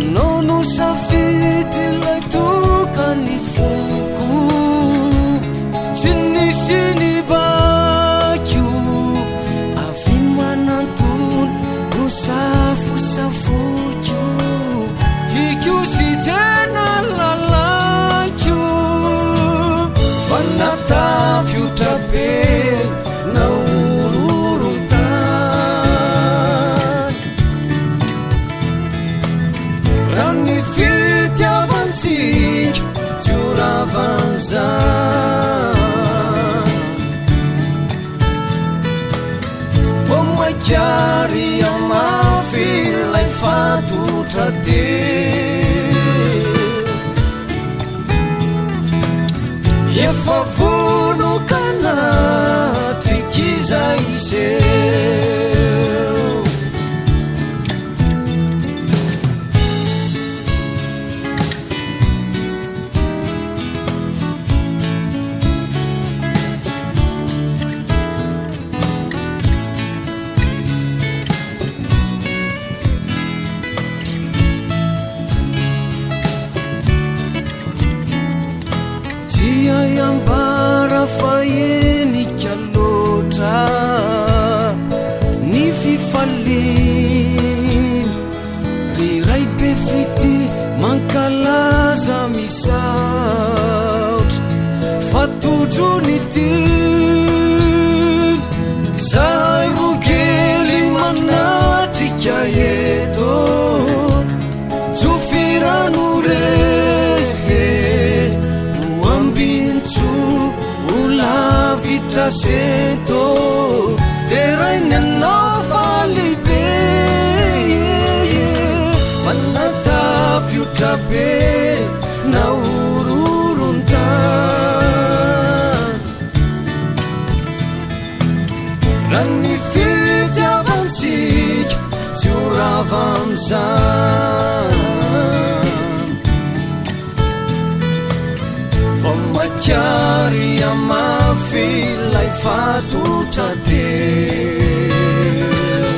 Ianao no safidy ilay tokan'ny foko. Tsy nisy nibaiko, avy manantona no safosafoiko. Tiako sy tena lalaiko. Fa natafiotra be na horohoron-tany. Raha ny fitiavantsika tsy ho ravan'izany. Vao mainka ary hamafy ilay fatotra teo. Efa vonoka natrika izay hiseho. Tsy hay ambara fa henika loatra ny fifaliana. Ry Ray be fitia mankalaza misaotra fa totro ny tiana. Zahay roa kely manatrika eto, tsofy rano re ho ambintsoa ho lavitra sento. Derainy anao fa lehibe, manatafiotra be na horohoron-tany. Raha ny fitiavantsika tsy ho rava amin'izany. Vao mainka ary hamafy ilay fatotra teo.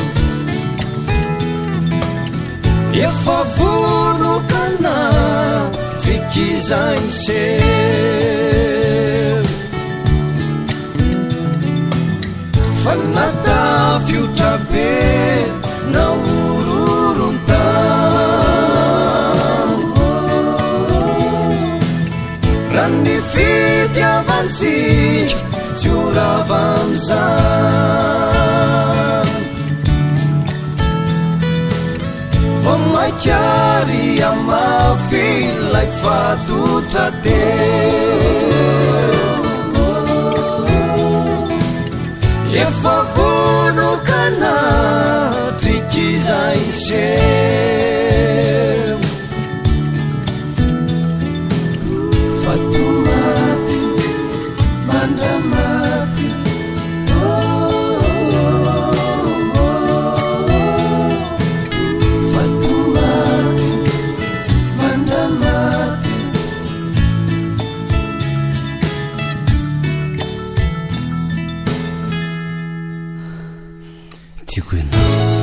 Efa vonoka natrika izay niseho. Fa natafiotra be na horohoron-tany. Raha ny fitiavantsika tsy ho rava amin'izany. Vao mainka ary hamafy ilay fatotra teo. Efa vonoka natrika izay hiseho. Fatomaty mandramaty. Fatomaty mandramaty. Tiako ianao.